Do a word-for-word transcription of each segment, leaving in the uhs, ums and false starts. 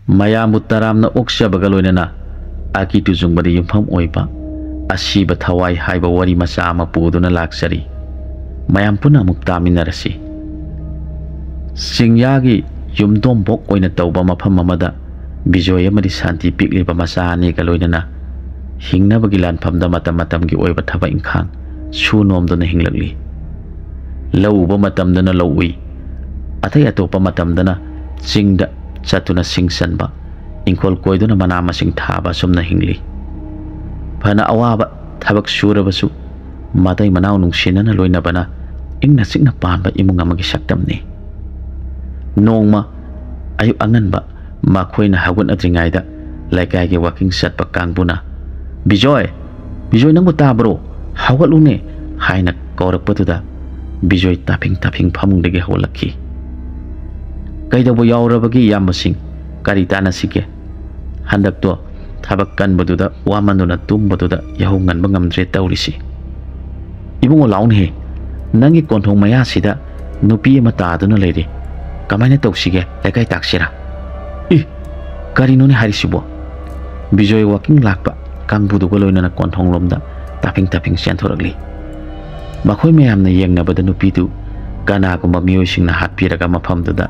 ꯃꯌꯥꯝꯕꯨ ꯇꯔꯥꯝꯅ ꯑꯣꯛꯆꯕꯒ ꯂꯣꯏꯅꯅ ꯑꯀꯤ ꯇꯨꯖꯨꯡꯕꯗ ꯌꯨꯝꯐꯝ ꯑꯣꯏꯕ ꯑꯁꯤꯕ ꯊꯋꯥꯏ ꯍꯥꯏꯕ ꯋꯥꯔꯤ ꯃꯆꯥ ꯑꯃ ꯄꯨꯗꯨꯅ ꯂꯥꯛꯆꯔꯤ꯫ ꯃꯌꯥꯝ ꯄꯨꯟꯅ ꯑꯃꯨꯛ ꯇꯥꯃꯤꯟꯅꯔꯁꯤ꯫ ꯆꯤꯡꯌꯥꯒꯤ ꯌꯨꯝꯗꯣꯝꯕꯣꯛ ꯑꯣꯏꯅ ꯇꯧꯕ ꯃꯐꯝ ꯑꯃꯗ ꯕꯤꯖꯣꯏ ꯑꯃꯗꯤ ꯁꯥꯟꯇꯤ ꯄꯤꯛꯂꯤꯕ ꯃꯆꯥ ꯑꯅꯤꯒ ꯂꯣꯏꯅꯅ ꯍꯤꯡꯅꯕꯒꯤ ꯂꯥꯟꯐꯝꯗ ꯃꯇꯝ ꯃꯇꯝꯒꯤ ꯑꯣꯏꯕ ꯊꯕꯛ ꯏꯪꯈꯥꯡ ꯁꯨ ꯅꯣꯝꯗꯨꯅ ꯍꯤꯡꯂꯛꯂꯤ꯫ ꯂꯧ ꯎꯕ ꯃꯇꯝꯗꯅ ꯂꯧ ꯎꯏ, ꯑꯇꯩ ꯑꯇꯣꯞꯄ ꯃꯇꯝꯗꯅ ꯆꯤꯡꯗ ꯆꯠꯇꯨꯅ ꯁꯤꯡ ꯆꯟꯕ, ꯏꯪꯈꯣꯜ ꯀꯣꯏꯗꯨꯅ ꯃꯅꯥ ꯃꯁꯤꯡ ꯊꯥꯕ ꯑꯁꯨꯝꯅ ꯍꯤꯡꯂꯤ꯫ ꯐꯅ ꯑꯋꯥꯕ ꯊꯕꯛ ꯁꯨꯔꯕꯁꯨ ꯃꯇꯩ ꯃꯅꯥꯎ ꯅꯨꯡꯁꯤꯅꯅ ꯂꯣꯏꯅꯕꯅ ꯏꯪꯅ ꯆꯤꯛꯅ ꯄꯥꯟꯕ ꯏꯃꯨꯡ ꯑꯃꯒꯤ ꯁꯛꯇꯝꯅꯤ꯫ ꯅꯣꯡꯃ ꯑꯌꯨꯛ ꯑꯉꯟꯕ ꯃꯈꯣꯏꯅ ꯍꯧꯒꯠꯅꯗ꯭ꯔꯤꯉꯩꯗ ꯂꯩꯀꯥꯏꯒꯤ ꯋꯥꯀꯤꯡ ꯆꯠꯄ ꯀꯥꯡꯕꯨꯅ, "ꯕꯤꯖꯣꯏ, ꯕꯤꯖꯣꯏ, ꯅꯪꯕꯨ ꯇꯥꯕ꯭ꯔꯣ? ꯍꯧꯒꯠꯂꯨꯅꯦ" ꯍꯥꯏꯅ ꯀꯧꯔꯛꯄꯗꯨꯗ ꯕꯤꯖꯣꯏ ꯇꯥꯐꯤꯡ ꯇꯥꯐꯤꯡ ꯐꯃꯨꯡꯗꯒꯤ ꯍꯧꯒꯠꯂꯛꯈꯤ꯫ "ꯀꯩꯗꯧꯕ ꯌꯥꯎꯔꯕꯒꯦ ꯏꯌꯥꯝꯕꯁꯤꯡ? ꯀꯔꯤ ꯇꯥꯟꯅꯁꯤꯒꯦ? ꯍꯟꯗꯛꯇꯣ ꯊꯕꯛ ꯀꯟꯕꯗꯨꯗ ꯋꯥꯃꯟꯗꯨꯅ ꯇꯨꯝꯕꯗꯨꯗ ꯌꯥꯍꯧ ꯉꯟꯕ ꯉꯝꯗ꯭ꯔꯦ ꯇꯧꯔꯤꯁꯤ꯫" "ꯏꯕꯨꯡꯉꯣ, ꯂꯥꯛꯎꯅꯦꯍꯦ, ꯅꯪꯒꯤ ꯀꯣꯟꯊꯣꯡ ꯃꯌꯥꯁꯤꯗ ꯅꯨꯄꯤ ꯑꯃ ꯇꯥꯗꯨꯅ ꯂꯩꯔꯦ꯫ ꯀꯃꯥꯏꯅ ꯇꯧꯁꯤꯒꯦ? ꯂꯩꯀꯥꯏ ꯇꯥꯛꯁꯤꯔꯥ?" "ꯏ, ꯀꯔꯤꯅꯣꯅꯦ ꯍꯥꯏꯔꯤꯁꯤꯕꯣ?" ꯕꯤꯖꯣꯏ ꯋꯥꯀꯤꯡ ꯂꯥꯛꯄ ꯀꯥꯡꯕꯨꯗꯨꯒ ꯂꯣꯏꯅꯅ ꯀꯣꯟꯊꯣꯡꯂꯣꯝꯗ ꯇꯥꯐꯤꯡ ꯇꯥꯐꯤꯡ ꯆꯦꯟꯊꯣꯔꯛꯂꯤ꯫ ꯃꯈꯣꯏ ꯃꯌꯥꯝꯅ ꯌꯦꯡꯅꯕꯗ ꯅꯨꯄꯤꯗꯨ ꯀꯅꯥꯒꯨꯝꯕ ꯃꯤꯑꯣꯏꯁꯤꯡꯅ ꯍꯥꯠꯄꯤꯔꯒ ꯃꯐꯝꯗꯨꯗ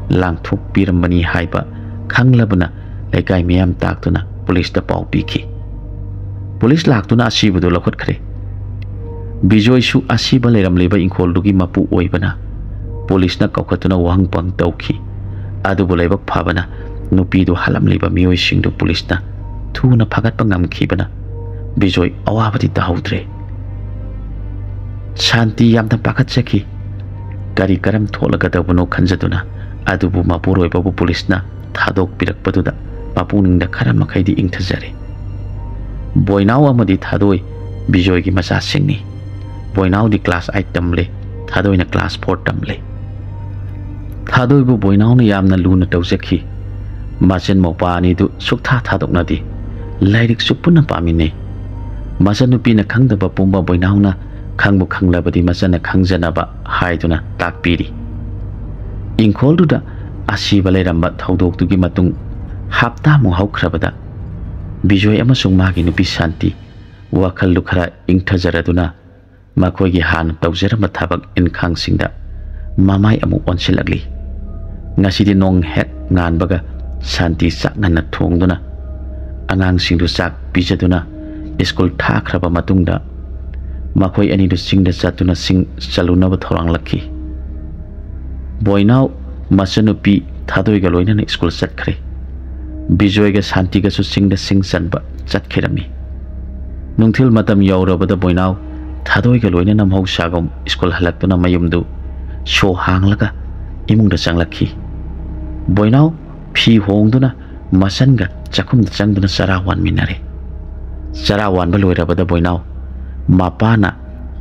ꯂꯥꯡꯊꯣꯛꯄꯤꯔꯝꯕꯅꯤ ꯍꯥꯏꯕ ꯈꯪꯂꯕꯅ ꯂꯩꯀꯥꯏ ꯃꯤꯌꯥꯝ ꯇꯥꯛꯇꯨꯅ ꯄꯨꯂꯤꯁꯇ ꯄꯥꯎ ꯄꯤꯈꯤ꯫ ꯄꯨꯂꯤꯁ ꯂꯥꯛꯇꯨꯅ ꯑꯁꯤꯕꯗꯨ ꯂꯧꯈꯠꯈ꯭ꯔꯦ꯫ ꯕꯤꯖꯣꯏꯁꯨ ꯑꯁꯤꯕ ꯂꯩꯔꯝꯂꯤꯕ ꯏꯪꯈꯣꯜꯗꯨꯒꯤ ꯃꯄꯨ ꯑꯣꯏꯕꯅ ꯄꯨꯂꯤꯁꯅ ꯀꯧꯈꯠꯇꯨꯅ ꯋꯥꯍꯪ ꯄꯥꯎꯍꯪ ꯇꯧꯈꯤ꯫ ꯑꯗꯨꯕꯨ ꯂꯥꯏꯕꯛ ꯐꯕꯅ ꯅꯨꯄꯤꯗꯨ ꯍꯥꯠꯂꯝꯂꯤꯕ ꯃꯤꯑꯣꯏꯁꯤꯡꯗꯨ ꯄꯨꯂꯤꯁꯅ ꯊꯨꯅ ꯐꯥꯒꯠꯄ ꯉꯝꯈꯤꯕꯅ ꯕꯤꯖꯣꯏ ꯑꯋꯥꯕꯗꯤ ꯇꯥꯍꯧꯗ꯭ꯔꯦ꯫ ꯁꯥꯟꯇꯤ ꯌꯥꯝꯅ ꯄꯥꯈꯠꯆꯈꯤ꯫ ꯀꯔꯤ ꯀꯔꯝ ꯊꯣꯛꯂꯒꯗꯕꯅꯣ ꯈꯟꯖꯗꯨꯅ ꯑꯗꯨꯕꯨ ꯃꯄꯨꯔꯣꯏꯕꯕꯨ ꯄꯨꯂꯤꯁꯅ ꯊꯥꯗꯣꯛꯄꯤꯔꯛꯄꯗꯨꯗ ꯃꯄꯨꯛꯅꯤꯡꯗ ꯈꯔ ꯃꯈꯩꯗꯤ ꯏꯪꯊꯖꯔꯦ꯫ ꯕꯣꯏꯅꯥꯎ ꯑꯃꯗꯤ ꯊꯥꯗꯣꯏ ꯕꯤꯖꯣꯏꯒꯤ ꯃꯆꯥꯁꯤꯡꯅꯤ꯫ ꯕꯣꯏꯅꯥꯎꯗꯤ class eight ꯇꯝꯂꯦ, ꯊꯥꯗꯣꯏꯅ class four ꯇꯝꯂꯦ꯫ ꯊꯥꯗꯣꯏꯕꯨ ꯕꯣꯏꯅꯥꯎꯅ ꯌꯥꯝꯅ ꯂꯨꯅ ꯇꯧꯖꯈꯤ꯫ ꯃꯆꯤꯟ ꯃꯧꯄꯥ ꯑꯅꯤꯗꯨ ꯁꯨꯛꯊꯥ ꯊꯥꯗꯣꯛꯅꯗꯦ꯫ ꯂꯥꯏꯔꯤꯛꯁꯨ ꯄꯨꯟꯅ ꯄꯥꯃꯤꯟꯅꯩ꯫ ꯃꯆꯟꯅꯨꯄꯤꯅ ꯈꯪꯗꯕ ꯄꯨꯝꯕ ꯕꯣꯏꯅꯥꯎꯅ ꯈꯪꯕꯨ ꯈꯪꯂꯕꯗꯤ ꯃꯆꯟꯅ ꯈꯪꯖꯅꯕ ꯍꯥꯏꯗꯨꯅ ꯇꯥꯛꯄꯤꯔꯤ꯫ ꯏꯪꯈꯣꯜꯗꯨꯗ ꯑꯁꯤꯕ ꯂꯩꯔꯝꯕ ꯊꯧꯗꯣꯛꯇꯨꯒꯤ ꯃꯇꯨꯡ ꯍꯞꯇꯥꯃꯨꯛ ꯍꯧꯈ꯭ꯔꯕꯗ ꯕꯤꯖꯣꯏ ꯑꯃꯁꯨꯡ ꯃꯥꯒꯤ ꯅꯨꯄꯤ ꯁꯥꯟꯇꯤ ꯋꯥꯈꯜꯗꯨ ꯈꯔ ꯏꯪꯊꯖꯔꯗꯨꯅ ꯃꯈꯣꯏꯒꯤ ꯍꯥꯟꯅ ꯇꯧꯖꯔꯝꯕ ꯊꯕꯛ ꯏꯟꯈꯥꯡꯁꯤꯡꯗ ꯃꯃꯥꯏ ꯑꯃꯨꯛ ꯑꯣꯟꯁꯤꯜꯂꯛꯂꯤ꯫ ꯉꯁꯤꯗꯤ ꯅꯣꯡ ꯍꯦꯛ ꯉꯥꯟꯕꯒ ꯁꯥꯟꯇꯤ ꯆꯥꯛ ꯉꯟꯅ ꯊꯣꯡꯗꯨꯅ ꯑꯉꯥꯡꯁꯤꯡꯗꯨ ꯆꯥꯛ ꯄꯤꯖꯗꯨꯅ ꯁ꯭ꯀꯨꯜ ꯊꯥꯈ꯭ꯔꯕ ꯃꯇꯨꯡꯗ ꯃꯈꯣꯏ ꯑꯅꯤꯗꯨ ꯆꯤꯡꯗ ꯆꯠꯇꯨꯅ ꯁꯤꯡ ꯆꯜꯂꯨꯅꯕ ꯊꯧꯔꯥꯡꯂꯛꯈꯤ꯫ ꯕꯣꯏꯅꯥꯎ ꯃꯆꯟꯅꯨꯄꯤ ꯊꯥꯗꯣꯏꯒ ꯂꯣꯏꯅꯅ ꯁ꯭ꯀꯨꯜ ꯆꯠꯈ꯭ꯔꯦ꯫ ꯕꯤꯖꯣꯏꯒ ꯁꯥꯟꯇꯤꯒꯁꯨ ꯆꯤꯡꯗ ꯁꯤꯡ ꯆꯟꯕ ꯆꯠꯈꯤꯔꯝꯃꯤ꯫ ꯅꯨꯡꯊꯤꯜ ꯃꯇꯝ ꯌꯧꯔꯕꯗ ꯕꯣꯏꯅꯥꯎ ꯊꯥꯗꯣꯏꯒ ꯂꯣꯏꯅꯅ ꯃꯍꯧꯁꯥꯒꯨꯝ ꯁ꯭ꯀꯨꯜ ꯍꯜꯂꯛꯇꯨꯅ ꯃꯌꯨꯝꯗꯨ ꯁꯣ ꯍꯥꯡꯂꯒ ꯏꯃꯨꯡꯗ ꯆꯪꯂꯛꯈꯤ꯫ ꯕꯣꯏꯅꯥꯎ ꯐꯤ ꯍꯣꯡꯗꯨꯅ ꯃꯆꯟꯒ ꯆꯥꯛꯈꯨꯝꯗ ꯆꯪꯗꯨꯅ ꯆꯔꯥ ꯋꯥꯟꯃꯤꯟꯅꯔꯦ꯫ ꯆꯔꯥ ꯋꯥꯟꯕ ꯂꯣꯏꯔꯕꯗ ꯕꯣꯏꯅꯥꯎ ꯃꯄꯥꯅ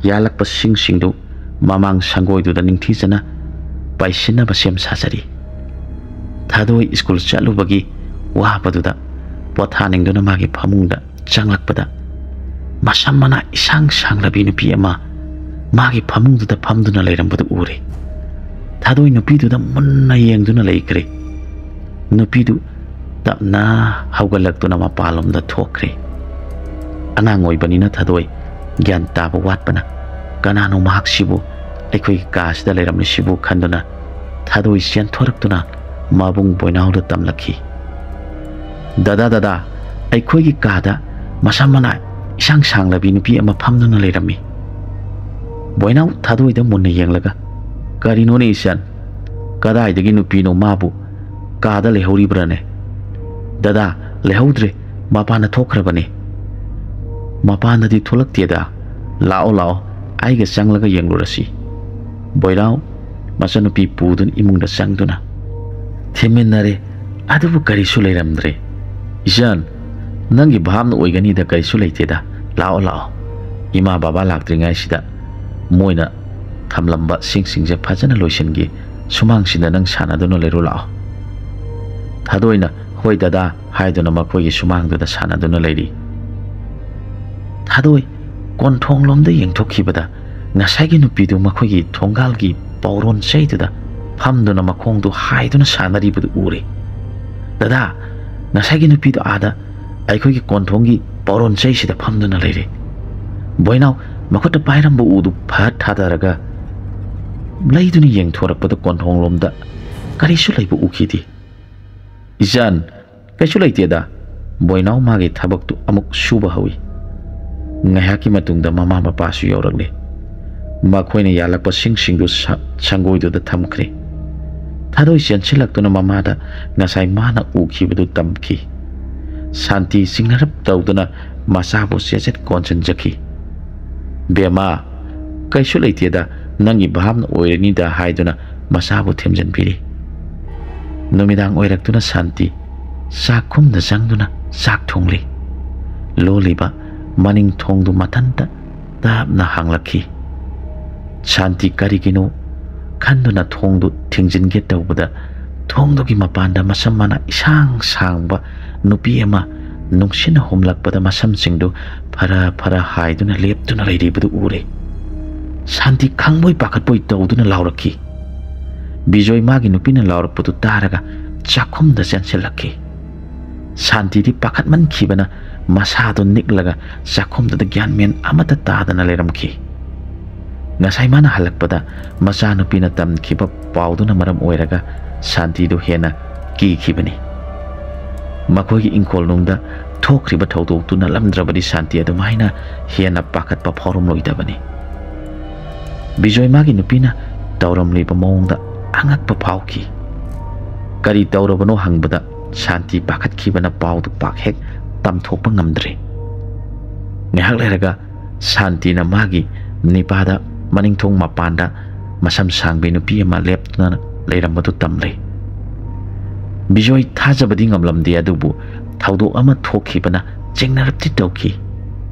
ꯌꯥꯜꯂꯛꯄ ꯁꯤꯡꯁꯤꯡꯗꯨ ꯃꯃꯥꯡ ꯁꯪꯒꯣꯏꯗꯨꯗ ꯅꯤꯡꯊꯤꯖꯅ ꯄꯥꯏꯁꯤꯟꯅꯕ ꯁꯦꯝ ꯁꯥꯖꯔꯤ꯫ ꯊꯥꯗꯣꯏ ꯁ꯭ꯀꯨꯜ ꯆꯠꯂꯨꯕꯒꯤ ꯋꯥꯕꯗꯨꯗ ꯄꯣꯊꯥꯅꯤꯡꯗꯨꯅ ꯃꯥꯒꯤ ꯐꯃꯨꯡꯗ ꯆꯪꯂꯛꯄꯗ ꯃꯁꯝ ꯃꯅꯥ ꯏꯁꯥꯡ ꯁꯥꯡꯂꯕꯤ ꯅꯨꯄꯤ ꯑꯃ ꯃꯥꯒꯤ ꯐꯃꯨꯡꯗꯨꯗ ꯐꯝꯗꯨꯅ ꯂꯩꯔꯝꯕꯗꯨ ꯎꯔꯦ꯫ ꯊꯥꯗꯣꯏ ꯅꯨꯄꯤꯗꯨꯗ ꯃꯨꯟꯅ ꯌꯦꯡꯗꯨꯅ ꯂꯩꯈ꯭ꯔꯦ꯫ ꯅꯨꯄꯤꯗꯨ ꯇꯞꯅ ꯍꯧꯒꯠꯂꯛꯇꯨꯅ ꯃꯄꯥꯟꯂꯣꯝꯗ ꯊꯣꯛꯈ꯭ꯔꯦ꯫ ꯑꯉꯥꯡ ꯑꯣꯏꯕꯅꯤꯅ ꯊꯥꯗꯣꯏ ꯒ꯭ꯌꯥꯟ ꯇꯥꯕ ꯋꯥꯠꯄꯅ ꯀꯅꯥꯅꯣ ꯃꯍꯥꯛꯁꯤꯕꯨ ꯑꯩꯈꯣꯏꯒꯤ ꯀꯥꯁꯤꯗ ꯂꯩꯔꯝꯂꯤꯁꯤꯕꯨ ꯈꯟꯗꯨꯅ ꯊꯥꯗꯣꯏ ꯆꯦꯟꯊꯣꯔꯛꯇꯨꯅ ꯃꯕꯨꯡ ꯕꯣꯏꯅꯥꯎꯗ ꯇꯝꯂꯛꯈꯤ꯫ "ꯗꯗꯥ, ꯗꯗꯥ, ꯑꯩꯈꯣꯏꯒꯤ ꯀꯥꯗ ꯃꯁꯝ ꯃꯅꯥ ꯏꯁꯥꯡ ꯁꯥꯡꯂꯕꯤ ꯅꯨꯄꯤ ꯑꯃ ꯐꯝꯗꯨꯅ ꯂꯩꯔꯝꯃꯤ꯫" ꯕꯣꯏꯅꯥꯎ ꯊꯥꯗꯣꯏꯗ ꯃꯨꯟꯅ ꯌꯦꯡꯂꯒ, "ꯀꯔꯤꯅꯣꯅꯦ ꯏꯆꯟ? ꯀꯗꯥꯏꯗꯒꯤ ꯅꯨꯄꯤꯅꯣ ꯃꯥꯕꯨ ꯀꯥꯗ ꯂꯩꯍꯧꯔꯤꯕ꯭ꯔꯥꯅꯦ?" "ꯗꯗꯥ, ꯂꯩꯍꯧꯗ꯭ꯔꯦ, ꯃꯄꯥꯟꯗ ꯊꯣꯛꯈ꯭ꯔꯕꯅꯤ꯫" "ꯃꯄꯥꯟꯗꯗꯤ ꯊꯣꯛꯂꯛꯇꯦꯗ꯫ ꯂꯥꯛꯑꯣ, ꯂꯥꯛꯑꯣ, ꯑꯩꯒ ꯆꯪꯂꯒ ꯌꯦꯡꯂꯨꯔꯁꯤ꯫" ꯕꯣꯏꯅꯥꯎ ꯃꯆꯟꯅꯨꯄꯤ ꯄꯨꯗꯨꯅ ꯏꯃꯨꯡꯗ ꯆꯪꯗꯨꯅ ꯊꯤꯃꯤꯟꯅꯔꯦ꯫ ꯑꯗꯨꯕꯨ ꯀꯔꯤꯁꯨ ꯂꯩꯔꯝꯗ꯭ꯔꯦ꯫ "ꯏꯆꯟ, ꯅꯪꯒꯤ ꯚꯥꯞꯅ ꯑꯣꯏꯒꯅꯤꯗ, ꯀꯔꯤꯁꯨ ꯂꯩꯇꯦꯗ꯫ ꯂꯥꯛꯑꯣ, ꯂꯥꯛꯑꯣ꯫ ꯏꯃꯥ ꯕꯕꯥ ꯂꯥꯛꯇ꯭ꯔꯤꯉꯩꯁꯤꯗ ꯃꯣꯏꯅ ꯊꯝꯂꯝꯕ ꯁꯤꯡꯁꯤꯡꯁꯦ ꯐꯖꯅ ꯂꯣꯏꯁꯤꯟꯒꯦ꯫ ꯁꯨꯃꯥꯡꯁꯤꯗ ꯅꯪ ꯁꯥꯟꯅꯗꯨꯅ ꯂꯩꯔꯣ, ꯂꯥꯛꯑꯣ꯫" ꯊꯥꯗꯣꯏꯅ "ꯍꯣꯏ ꯗꯗꯥ" ꯍꯥꯏꯗꯨꯅ ꯃꯈꯣꯏꯒꯤ ꯁꯨꯃꯥꯡꯗꯨꯗ ꯁꯥꯟꯅꯗꯨꯅ ꯂꯩꯔꯤ꯫ ꯊꯥꯗꯣꯏ ꯀꯣꯟꯊꯣꯡꯂꯣꯝꯗ ꯌꯦꯡꯊꯣꯛꯈꯤꯕꯗ ꯉꯁꯥꯏꯒꯤ ꯅꯨꯄꯤꯗꯨ ꯃꯈꯣꯏꯒꯤ ꯊꯣꯡꯒꯥꯜꯒꯤ ꯄꯥꯎꯔꯣꯟ ꯆꯩꯗꯨꯗ ꯐꯝꯗꯨꯅ ꯃꯈꯣꯡꯗꯨ ꯍꯥꯏꯗꯨꯅ ꯁꯥꯟꯅꯔꯤꯕꯗꯨ ꯎꯔꯦ꯫ "ꯗꯗꯥ, ꯉꯁꯥꯏꯒꯤ ꯅꯨꯄꯤꯗꯣ ꯑꯥꯗ ꯑꯩꯈꯣꯏꯒꯤ ꯀꯣꯟꯊꯣꯡꯒꯤ ꯄꯥꯎꯔꯣꯟ ꯆꯩꯁꯤꯗ ꯐꯝꯗꯨꯅ ꯂꯩꯔꯦ꯫ ꯕꯣꯏꯅꯥꯎ ꯃꯈꯨꯠꯇ ꯄꯥꯏꯔꯝꯕ ꯎꯗꯨ ꯐꯠ ꯊꯥꯗꯔꯒ ꯂꯩꯗꯨꯅ ꯌꯦꯡꯊꯣꯔꯛꯄꯗ ꯀꯣꯟꯊꯣꯡꯂꯣꯝꯗ ꯀꯔꯤꯁꯨ ꯂꯩꯕ ꯎꯈꯤꯗꯦ꯫ "ꯏꯆꯥꯟ, ꯀꯩꯁꯨ ꯂꯩꯇꯦꯗ꯫" ꯕꯣꯏꯅꯥꯎ ꯃꯥꯒꯤ ꯊꯕꯛꯇꯨ ꯑꯃꯨꯛ ꯁꯨꯕ ꯍꯧꯏ꯫ ꯉꯥꯏꯍꯥꯛꯀꯤ ꯃꯇꯨꯡꯗ ꯃꯃꯥ ꯃꯄꯥꯁꯨ ꯌꯧꯔꯛꯂꯦ꯫ ꯃꯈꯣꯏꯅ ꯌꯥꯜꯂꯛꯄ ꯁꯤꯡꯁꯤꯡꯗꯨ ꯁ-, ꯁꯪꯒꯣꯏꯗꯨꯗ ꯊꯝꯈ꯭ꯔꯦ꯫ ꯊꯥꯗꯣꯏ ꯆꯦꯟꯁꯤꯜꯂꯛꯇꯨꯅ ꯃꯃꯥꯗ ꯉꯁꯥꯏ ꯃꯥꯅ ꯎꯈꯤꯕꯗꯨ ꯇꯝꯈꯤ꯫ ꯁꯥꯟꯇꯤ ꯆꯤꯡꯅꯔꯞ ꯇꯧꯗꯨꯅ ꯃꯆꯥꯕꯨ ꯆꯦꯠ ꯆꯦꯠ ꯀꯣꯟꯁꯤꯟꯖꯈꯤ꯫ "ꯕꯦꯝꯃ, ꯀꯩꯁꯨ ꯂꯩꯇꯦꯗ, ꯅꯪꯒꯤ ꯚꯥꯞꯅ ꯑꯣꯏꯔꯅꯤꯗ" ꯍꯥꯏꯗꯨꯅ ꯃꯆꯥꯕꯨ ꯊꯦꯝꯖꯤꯟꯕꯤꯔꯤ꯫ ꯅꯨꯃꯤꯗꯥꯡ ꯑꯣꯏꯔꯛꯇꯨꯅ ꯁꯥꯟꯇꯤ ꯆꯥꯛꯈꯨꯝꯗ ꯆꯪꯗꯨꯅ ꯆꯥꯛ ꯊꯣꯡꯂꯤ꯫ ꯂꯣꯜꯂꯤꯕ ꯃꯅꯤꯡ ꯊꯣꯡꯗꯨ ꯃꯊꯟꯇ ꯇꯞꯅ ꯍꯥꯡꯂꯛꯈꯤ꯫ ꯁꯥꯟꯇꯤ ꯀꯔꯤꯒꯤꯅꯣ ꯈꯟꯗꯨꯅ ꯊꯣꯡꯗꯨ ꯊꯤꯡꯖꯤꯟꯒꯦ ꯇꯧꯕꯗ, ꯊꯣꯡꯗꯨꯒꯤ ꯃꯄꯥꯟꯗ ꯃꯁꯝ ꯃꯅꯥ ꯏꯁꯥꯡ ꯁꯥꯡꯕ ꯅꯨꯄꯤ ꯑꯃ ꯅꯨꯡꯁꯤꯠꯅ ꯍꯨꯝꯂꯛꯄꯗ ꯃꯁꯝꯁꯤꯡꯗꯨ ꯐꯔꯥ ꯐꯔꯥ ꯍꯥꯏꯗꯨꯅ ꯂꯦꯞꯇꯨꯅ ꯂꯩꯔꯤꯕꯗꯨ ꯎꯔꯦ꯫ ꯁꯥꯟꯇꯤ ꯈꯪꯕꯣꯏ ꯄꯥꯈꯠꯄꯣꯏ ꯇꯧꯗꯨꯅ ꯂꯥꯎꯔꯛꯈꯤ꯫ ꯕꯤꯖꯣꯏ ꯃꯥꯒꯤ ꯅꯨꯄꯤꯅ ꯂꯥꯎꯔꯛꯄꯗꯨ ꯇꯥꯔꯒ ꯆꯥꯛꯈꯨꯝꯗ ꯆꯦꯟꯁꯤꯜꯂꯛꯈꯤ꯫ ꯁꯥꯟꯇꯤꯗꯤ ꯄꯥꯈꯠꯃꯟꯈꯤꯕꯅ ꯃꯁꯥꯗꯨ ꯅꯤꯛꯂꯒ ꯆꯥꯛꯈꯨꯝꯗꯨꯗ ꯒ꯭ꯌꯥꯟ ꯃꯦꯟ ꯑꯃꯠꯇ ꯇꯥꯗꯅ ꯂꯩꯔꯝꯈꯤ꯫ ꯉꯁꯥꯏ ꯃꯥꯅ ꯍꯜꯂꯛꯄꯗ ꯃꯆꯥꯅꯨꯄꯤꯅ ꯇꯝꯈꯤꯕ ꯄꯥꯎꯗꯨꯅ ꯃꯔꯝ ꯑꯣꯏꯔꯒ ꯁꯥꯟꯇꯤꯗꯨ ꯍꯦꯟꯅ ꯀꯤꯈꯤꯕꯅꯤ꯫ ꯃꯈꯣꯏꯒꯤ ꯏꯪꯈꯣꯜꯅꯨꯡꯗ ꯊꯣꯛꯈ꯭ꯔꯤꯕ ꯊꯧꯗꯣꯛꯇꯨ ꯅꯠꯂꯝꯗ꯭ꯔꯕꯗꯤ ꯁꯥꯟꯇꯤ ꯑꯗꯨꯃꯥꯏꯅ ꯍꯦꯟꯅ ꯄꯥꯈꯠꯄ ꯐꯥꯎꯔꯝꯂꯣꯏꯗꯕꯅꯤ꯫ ꯕꯤꯖꯣꯏ ꯃꯥꯒꯤ ꯅꯨꯄꯤꯅ ꯇꯧꯔꯝꯂꯤꯕ ꯃꯑꯣꯡꯗ ꯑꯉꯛꯄ ꯐꯥꯎꯈꯤ꯫ ꯀꯔꯤ ꯇꯧꯔꯕꯅꯣ ꯍꯪꯕꯗ ꯁꯥꯟꯇꯤ ꯄꯥꯈꯠꯈꯤꯕꯅ ꯄꯥꯎꯗꯨ ꯄꯥꯛ ꯍꯦꯛ ꯇꯝꯊꯣꯛꯄ ꯉꯝꯗ꯭ꯔꯦ꯫ ꯉꯥꯏꯍꯥꯛ ꯂꯩꯔꯒ ꯁꯥꯟꯇꯤꯅ ꯃꯥꯒꯤ ꯅꯤꯄꯥꯗ ꯃꯅꯤꯡꯊꯣꯡ ꯃꯄꯥꯟꯗ ꯃꯁꯝ ꯁꯥꯡꯕꯤ ꯅꯨꯄꯤ ꯑꯃ ꯂꯦꯞꯇꯨꯅ ꯂꯩꯔꯝꯕꯗꯨ ꯇꯝꯂꯦ꯫ ꯕꯤꯖꯣꯏ ꯊꯥꯖꯕꯗꯤ ꯉꯝꯂꯝꯗꯦ, ꯑꯗꯨꯕꯨ ꯊꯧꯗꯣꯛ ꯑꯃ ꯊꯣꯛꯈꯤꯕꯅ ꯆꯤꯡꯅꯔꯞꯇꯤ ꯇꯧꯈꯤ꯫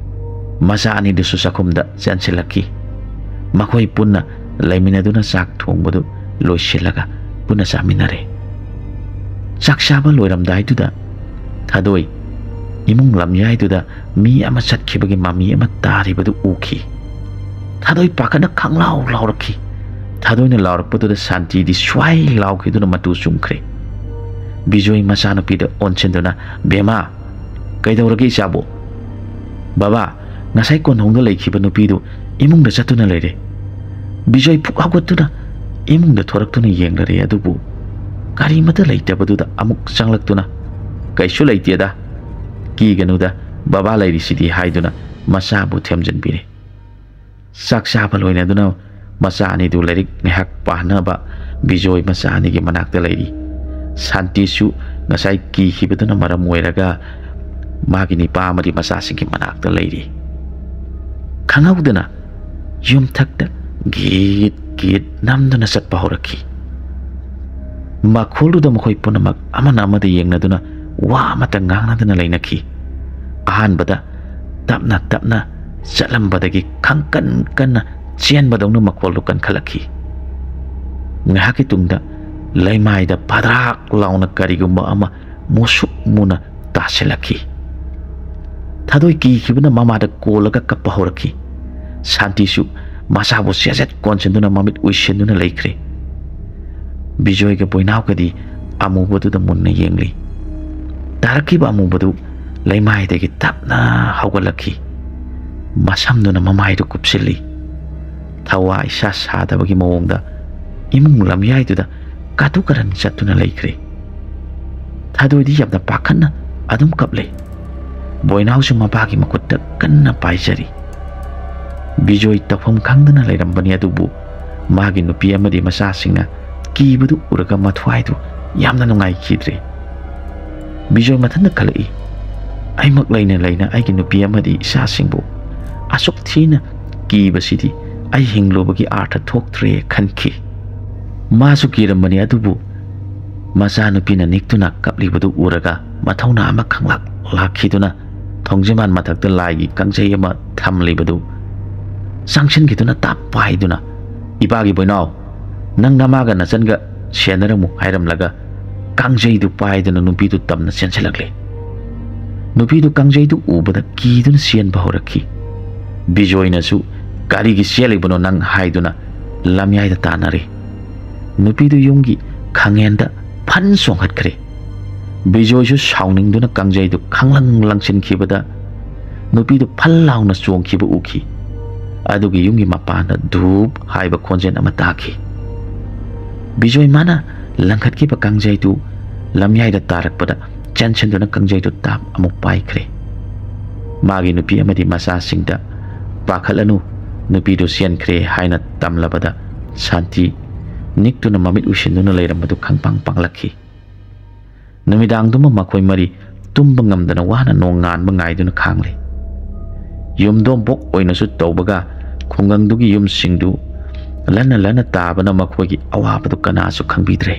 ꯃꯆꯥ ꯑꯅꯤꯗꯨꯁꯨ ꯆꯥꯛꯈꯨꯝꯗ ꯆꯦꯟꯁꯤꯜꯂꯛꯈꯤ꯫ ꯃꯈꯣꯏ ꯄꯨꯟꯅ ꯂꯩꯃꯤꯟꯅꯗꯨꯅ ꯆꯥꯛ ꯊꯣꯡꯕꯗꯨ ꯂꯣꯏꯁꯤꯜꯂꯒ ꯄꯨꯟꯅ ꯆꯥꯃꯤꯟꯅꯔꯦ꯫ ꯆꯥꯛ ꯆꯥꯕ ꯂꯣꯏꯔꯝꯗꯥꯏꯗꯨꯗ ꯊꯥꯗꯣꯏ ꯏꯃꯨꯡ ꯂꯝꯌꯥꯏꯗꯨꯗ ꯃꯤ ꯑꯃ ꯆꯠꯈꯤꯕꯒꯤ ꯃꯃꯤ ꯑꯃ ꯇꯥꯔꯤꯕꯗꯨ ꯎꯈꯤ꯫ ꯊꯥꯗꯣꯏ ꯄꯥꯈꯠꯅ ꯈꯪꯂꯥꯎ ꯂꯥꯎꯔꯛꯈꯤ꯫ ꯊꯥꯗꯣꯏꯅ ꯂꯥꯎꯔꯛꯄꯗꯨꯗ ꯁꯥꯟꯇꯤꯗꯤ ꯁ꯭ꯋꯥꯏ ꯂꯥꯎꯈꯤꯗꯨꯅ ꯃꯇꯨ ꯆꯨꯝꯈ꯭ꯔꯦ꯫ ꯕꯤꯖꯣꯏ ꯃꯆꯥꯅꯨꯄꯤꯗ ꯑꯣꯟꯁꯤꯟꯗꯨꯅ, "ꯕꯦꯝꯃ, ꯀꯩꯗꯧꯔꯒꯦ ꯏꯆꯥꯕꯨ?" "ꯕꯕꯥ, ꯉꯁꯥꯏ ꯀꯣꯟꯊꯣꯡꯗ ꯂꯩꯈꯤꯕ ꯅꯨꯄꯤꯗꯨ ꯏꯃꯨꯡꯗ ꯆꯠꯇꯨꯅ ꯂꯩꯔꯦ꯫ ꯕꯤꯖꯣꯏ ꯐꯨꯛ ꯍꯧꯒꯠꯇꯨꯅ ꯏꯃꯨꯡꯗ ꯊꯣꯔꯛꯇꯨꯅ ꯌꯦꯡꯂꯔꯦ, ꯑꯗꯨꯕꯨ ꯀꯔꯤꯃꯠꯇ ꯂꯩꯇꯕꯗꯨꯗ ꯑꯃꯨꯛ ꯆꯪꯂꯛꯇꯨꯅ, 'ꯀꯩꯁꯨ ꯂꯩꯇꯦꯗ, ꯀꯤꯒꯅꯨꯗ, ꯕꯕꯥ ꯂꯩꯔꯤꯁꯤꯗꯤ' ꯍꯥꯏꯗꯨꯅ ꯃꯆꯥꯕꯨ ꯊꯦꯝꯖꯤꯟꯕꯤꯔꯦ꯫ ꯆꯥꯛ ꯆꯥꯕ ꯂꯣꯏꯅꯗꯨꯅ ꯃꯆꯥ ꯑꯅꯤꯗꯨ ꯂꯥꯏꯔꯤꯛ ꯉꯥꯏꯍꯥꯛ ꯄꯥꯅꯕ ꯕꯤꯖꯣꯏ ꯃꯆꯥ ꯑꯅꯤꯒꯤ ꯃꯅꯥꯛꯇ ꯂꯩꯔꯤ꯫ ꯁꯥꯟꯇꯤꯁꯨ ꯉꯁꯥꯏ ꯀꯤꯈꯤꯕꯗꯨꯅ ꯃꯔꯝ ꯑꯣꯏꯔꯒ ꯃꯥꯒꯤ ꯅꯤꯄꯥ ꯑꯃꯗꯤ ꯃꯆꯥꯁꯤꯡꯒꯤ ꯃꯅꯥꯛꯇ ꯂꯩꯔꯤ꯫ ꯈꯪꯍꯧꯗꯅ ꯌꯨꯝꯊꯛꯇ ꯒꯤꯠ ꯒꯤꯠ ꯅꯝꯗꯨꯅ ꯆꯠꯄ ꯍꯧꯔꯛꯈꯤ꯫ ꯃꯈꯣꯜꯗꯨꯗ ꯃꯈꯣꯏ ꯄꯨꯝꯅꯃꯛ ꯑꯃꯅ ꯑꯃꯗ ꯌꯦꯡꯅꯗꯨꯅ ꯋꯥ ꯑꯃꯠꯇ ꯉꯥꯡꯅꯗꯅ ꯂꯩꯅꯈꯤ꯫ ꯑꯍꯥꯟꯕꯗ ꯇꯞꯅ ꯇꯞꯅ ꯆꯠꯂꯝꯕꯗꯒꯤ ꯈꯪꯀꯟ ꯀꯟꯅ ꯆꯦꯟꯕꯗꯧꯅ ꯃꯈꯣꯜꯗꯨ ꯀꯟꯈꯠꯂꯛꯈꯤ꯫ ꯉꯥꯏꯍꯥꯛꯀꯤ ꯇꯨꯡꯗ ꯂꯩꯃꯥꯏꯗ ꯐꯗ꯭ꯔꯥꯛ ꯂꯥꯎꯅ ꯀꯔꯤꯒꯨꯝꯕ ꯑꯃ ꯃꯨꯁꯨꯛ ꯃꯨꯅ ꯇꯥꯁꯤꯜꯂꯛꯈꯤ꯫ ꯊꯥꯗꯣꯏ ꯀꯤꯈꯤꯕꯅ ꯃꯃꯥꯗ ꯀꯣꯜꯂꯒ ꯀꯞꯄ ꯍꯧꯔꯛꯈꯤ꯫ ꯁꯥꯟꯇꯤꯁꯨ ꯃꯆꯥꯕꯨ ꯆꯦꯖꯠ ꯀꯣꯟꯁꯤꯟꯗꯨꯅ ꯃꯃꯤꯠ ꯎꯏꯁꯤꯟꯗꯨꯅ ꯂꯩꯈ꯭ꯔꯦ꯫ ꯕꯤꯖꯣꯏꯒ ꯕꯣꯏꯅꯥꯎꯒꯗꯤ ꯑꯃꯨꯕꯗꯨꯗ ꯃꯨꯟꯅ ꯌꯦꯡꯂꯤ꯫ ꯇꯥꯔꯛꯈꯤꯕ ꯑꯃꯨꯕꯗꯨ ꯂꯩꯃꯥꯏꯗꯒꯤ ꯇꯞꯅ ꯍꯧꯒꯠꯂꯛꯈꯤ꯫ ꯃꯁꯝꯗꯨꯅ ꯃꯃꯥꯏꯗꯨ ꯀꯨꯞꯁꯤꯜꯂꯤ꯫ ꯊꯋꯥ ꯏꯁꯥ ꯁꯥꯗꯕꯒꯤ ꯃꯑꯣꯡꯗ ꯏꯃꯨꯡ ꯂꯝꯌꯥꯏꯗꯨꯗ ꯀꯥꯇꯨ ꯀꯔꯟ ꯆꯠꯇꯨꯅ ꯂꯩꯈ꯭ꯔꯦ꯫ ꯊꯥꯗꯣꯏꯗꯤ ꯌꯥꯝꯅ ꯄꯥꯈꯠꯅ ꯑꯗꯨꯝ ꯀꯞꯂꯦ꯫ ꯕꯣꯏꯅꯥꯎꯁꯨ ꯃꯄꯥꯒꯤ ꯃꯈꯨꯠꯇ ꯀꯟꯅ ꯄꯥꯏꯖꯔꯤ꯫ ꯕꯤꯖꯣꯏ ꯇꯧꯐꯝ ꯈꯪꯗꯅ ꯂꯩꯔꯝꯕꯅꯤ, ꯑꯗꯨꯕꯨ ꯃꯥꯒꯤ ꯅꯨꯄꯤ ꯑꯃꯗꯤ ꯃꯆꯥꯁꯤꯡꯅ ꯀꯤꯕꯗꯨ ꯎꯔꯒ ꯃꯊ꯭ꯋꯥꯏꯗꯨ ꯌꯥꯝꯅ ꯅꯨꯡꯉꯥꯏꯈꯤꯗ꯭ꯔꯦ꯫ ꯕꯤꯖꯣꯏ ꯃꯊꯟꯇ ꯈꯜꯂꯛꯏ, "ꯑꯩꯃꯛ ꯂꯩꯅ ꯂꯩꯅ ꯑꯩꯒꯤ ꯅꯨꯄꯤ ꯑꯃꯗꯤ ꯏꯆꯥꯁꯤꯡꯕꯨ ꯑꯁꯨꯛ ꯊꯤꯅ ꯀꯤꯕꯁꯤꯗꯤ ꯑꯩ ꯍꯤꯡꯂꯨꯕꯒꯤ ꯑꯥꯔꯊ ꯊꯣꯛꯇ꯭ꯔꯦ" ꯈꯟꯈꯤ꯫ ꯃꯥꯁꯨ ꯀꯤꯔꯝꯕꯅꯤ, ꯑꯗꯨꯕꯨ ꯃꯆꯥꯅꯨꯄꯤꯅ ꯅꯤꯛꯇꯨꯅ ꯀꯞꯂꯤꯕꯗꯨ ꯎꯔꯒ ꯃꯊꯧꯅꯥ ꯑꯃ ꯈꯪꯂꯥꯛ ꯂꯥꯛꯈꯤꯗꯨꯅ ꯊꯣꯡꯖꯤꯃꯥꯟ ꯃꯊꯛꯇ ꯂꯥꯏꯒꯤ ꯀꯥꯡꯖꯩ ꯑꯃ ꯊꯝꯂꯤꯕꯗꯨ ꯆꯪꯁꯤꯟꯈꯤꯗꯨꯅ ꯇꯥꯞ ꯄꯥꯏꯗꯨꯅ, "ꯏꯄꯥꯒꯤ ꯕꯣꯏꯅꯥꯎ, ꯅꯪ ꯅꯃꯥꯒ ꯅꯆꯟꯒ ꯁꯦꯟꯅꯔꯝꯃꯨ" ꯍꯥꯏꯔꯝꯂꯒ ꯀꯥꯡꯖꯩꯗꯨ ꯄꯥꯏꯗꯨꯅ ꯅꯨꯄꯤꯗꯨ ꯇꯝꯅ ꯆꯦꯟꯁꯤꯜꯂꯛꯂꯦ꯫ ꯅꯨꯄꯤꯗꯨ ꯀꯥꯡꯖꯩꯗꯨ ꯎꯕꯗ ꯀꯤꯗꯨꯅ ꯆꯦꯟꯕ ꯍꯧꯔꯛꯈꯤ꯫ ꯕꯤꯖꯣꯏꯅꯁꯨ "ꯀꯔꯤꯒꯤ ꯆꯦꯜꯂꯤꯕꯅꯣ ꯅꯪ?" ꯍꯥꯏꯗꯨꯅ ꯂꯝꯌꯥꯏꯗ ꯇꯥꯟꯅꯔꯦ꯫ ꯅꯨꯄꯤꯗꯨ ꯌꯨꯝꯒꯤ ꯈꯥꯡꯉꯦꯟꯗ ꯐꯟ ꯆꯣꯡꯈꯠꯈ꯭ꯔꯦ꯫ ꯕꯤꯖꯣꯏꯁꯨ ꯁꯥꯎꯅꯤꯡꯗꯨꯅ ꯀꯥꯡꯖꯩꯗꯨ ꯈꯪꯂꯪ ꯂꯪꯁꯤꯟꯈꯤꯕꯗ ꯅꯨꯄꯤꯗꯨ ꯐꯜ ꯂꯥꯎꯅ ꯆꯣꯡꯈꯤꯕ ꯎꯈꯤ꯫ ꯑꯗꯨꯒꯤ ꯌꯨꯝꯒꯤ ꯃꯄꯥꯟꯗ ꯙꯨꯞ ꯍꯥꯏꯕ ꯈꯣꯟꯖꯦꯜ ꯑꯃ ꯇꯥꯈꯤ꯫ ꯕꯤꯖꯣꯏ ꯃꯥꯅ ꯂꯪꯈꯠꯈꯤꯕ ꯀꯥꯡꯖꯩꯗꯨ ꯂꯝꯌꯥꯏꯗ ꯇꯥꯔꯛꯄꯗ ꯆꯦꯟꯁꯤꯟꯗꯨꯅ ꯀꯥꯡꯖꯩꯗꯨ ꯇꯥꯞ ꯑꯃꯨꯛ ꯄꯥꯏꯈ꯭ꯔꯦ꯫ ꯃꯥꯒꯤ ꯅꯨꯄꯤ ꯑꯃꯗꯤ ꯃꯆꯥꯁꯤꯡꯗ "ꯄꯥꯈꯠꯂꯅꯨ, ꯅꯨꯄꯤꯗꯨ ꯆꯦꯟꯈ꯭ꯔꯦ" ꯍꯥꯏꯅ ꯇꯝꯂꯕꯗ ꯁꯥꯟꯇꯤ ꯅꯤꯛꯇꯨꯅ ꯃꯃꯤꯠ ꯎꯏꯁꯤꯟꯗꯨꯅ ꯂꯩꯔꯝꯕꯗꯨ ꯈꯪꯄꯥꯡ ꯄꯥꯡꯂꯛꯈꯤ꯫ ꯅꯨꯃꯤꯗꯥꯡꯗꯨꯃ ꯃꯈꯣꯏ ꯃꯔꯤ ꯇꯨꯝꯕ ꯉꯝꯗꯅ ꯋꯥꯅ ꯅꯣꯡꯉꯥꯟꯕ ꯉꯥꯏꯗꯨꯅ ꯈꯥꯡꯂꯦ꯫ ꯌꯨꯝꯗꯣꯝꯄꯣꯛ ꯑꯣꯏꯅꯁꯨ ꯇꯧꯕꯒ ꯈꯨꯡꯒꯪꯗꯨꯒꯤ ꯌꯨꯝꯁꯤꯡꯗꯨ ꯂꯟꯅ ꯂꯟꯅ ꯇꯥꯕꯅ ꯃꯈꯣꯏꯒꯤ ꯑꯋꯥꯕꯗꯨ ꯀꯅꯥꯁꯨ ꯈꯪꯕꯤꯗ꯭ꯔꯦ꯫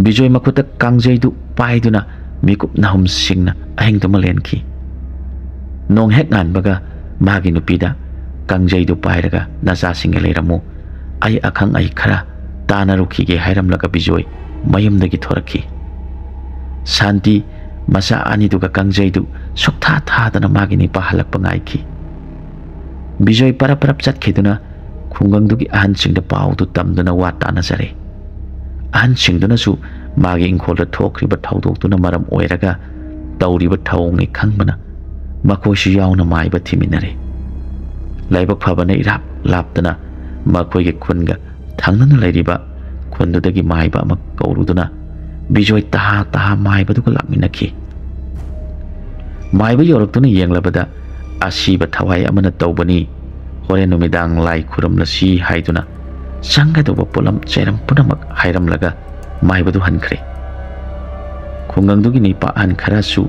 ꯕꯤꯖꯣꯏ ꯃꯈꯨꯠꯇ ꯀꯥꯡꯖꯩꯗꯨ ꯄꯥꯏꯗꯨꯅ ꯃꯤꯀꯨꯞ ꯅꯥꯍꯨꯝ ꯁꯤꯡꯅ ꯑꯍꯤꯡꯗꯨꯃ ꯂꯦꯟꯈꯤ꯫ ꯅꯣꯡ ꯍꯦꯛ ꯉꯥꯟꯕꯒ ꯃꯥꯒꯤ ꯅꯨꯄꯤꯗ "ꯀꯥꯡꯖꯩꯗꯨ ꯄꯥꯏꯔꯒ ꯅꯆꯥꯁꯤꯡꯒ ꯂꯩꯔꯝꯃꯨ, ꯑꯩ ꯑꯈꯪ ꯑꯍꯩ ꯈꯔ ꯇꯥꯟꯅꯔꯨꯈꯤꯒꯦ" ꯍꯥꯏꯔꯝꯂꯒ ꯕꯤꯖꯣꯏ ꯃꯌꯨꯝꯗꯒꯤ ꯊꯣꯔꯛꯈꯤ꯫ ꯁꯥꯟꯇꯤ ꯃꯆꯥ ꯑꯅꯤꯗꯨꯒ ꯀꯥꯡꯖꯩꯗꯨ ꯁꯨꯛꯊꯥ ꯊꯥꯗꯅ ꯃꯥꯒꯤ ꯅꯤꯄꯥ ꯍꯜꯂꯛꯄ ꯉꯥꯏꯈꯤ꯫ ꯕꯤꯖꯣꯏ ꯄꯔꯞ ꯄꯔꯞ ꯆꯠꯈꯤꯗꯨꯅ ꯈꯨꯡꯒꯪꯗꯨꯒꯤ ꯑꯍꯟꯁꯤꯡꯗ ꯄꯥꯎꯗꯨ ꯇꯝꯗꯨꯅ ꯋꯥ ꯇꯥꯅꯖꯔꯦ꯫ ꯑꯍꯟꯁꯤꯡꯗꯨꯅꯁꯨ ꯃꯥꯒꯤ ꯏꯪꯈꯣꯜꯗ ꯊꯣꯛꯈ꯭ꯔꯤꯕ ꯊꯧꯗꯣꯛꯇꯨꯅ ꯃꯔꯝ ꯑꯣꯏꯔꯒ ꯇꯧꯔꯤꯕ ꯊꯧꯑꯣꯡꯅꯤ ꯈꯪꯕꯅ ꯃꯈꯣꯏꯁꯨ ꯌꯥꯎꯅ ꯃꯥꯏꯕ ꯊꯤꯃꯤꯟꯅꯔꯦ꯫ ꯂꯥꯏꯕꯛ ꯐꯕꯅ ꯏꯔꯥꯞ ꯂꯥꯞꯇꯅ ꯃꯈꯣꯏꯒꯤ ꯈꯨꯟꯒ ꯊꯪꯅꯅ ꯂꯩꯔꯤꯕ ꯈꯨꯟꯗꯨꯗꯒꯤ ꯃꯥꯏꯕ ꯑꯃ ꯀꯧꯔꯨꯗꯨꯅ ꯕꯤꯖꯣꯏ ꯇꯍꯥ ꯇꯍꯥ ꯃꯥꯏꯕꯗꯨꯒ ꯂꯥꯛꯃꯤꯟꯅꯈꯤ꯫ ꯃꯥꯏꯕ ꯌꯧꯔꯛꯇꯨꯅ ꯌꯦꯡꯂꯕꯗ "ꯑꯁꯤꯕ ꯊꯋꯥꯏ ꯑꯃꯅ ꯇꯧꯕꯅꯤ, ꯍꯣꯔꯦꯟ ꯅꯨꯃꯤꯗꯥꯡ ꯂꯥꯏ ꯈꯨꯔꯨꯝꯂꯁꯤ" ꯍꯥꯏꯗꯨꯅ ꯆꯪꯒꯗꯧꯕ ꯄꯣꯠꯂꯝ ꯆꯩꯔꯝ ꯄꯨꯝꯅꯃꯛ ꯍꯥꯏꯔꯝꯂꯒ ꯃꯥꯏꯕꯗꯨ ꯍꯟꯈ꯭ꯔꯦ꯫ ꯈꯨꯡꯒꯪꯗꯨꯒꯤ ꯅꯤꯄꯥ ꯑꯍꯟ ꯈꯔꯁꯨ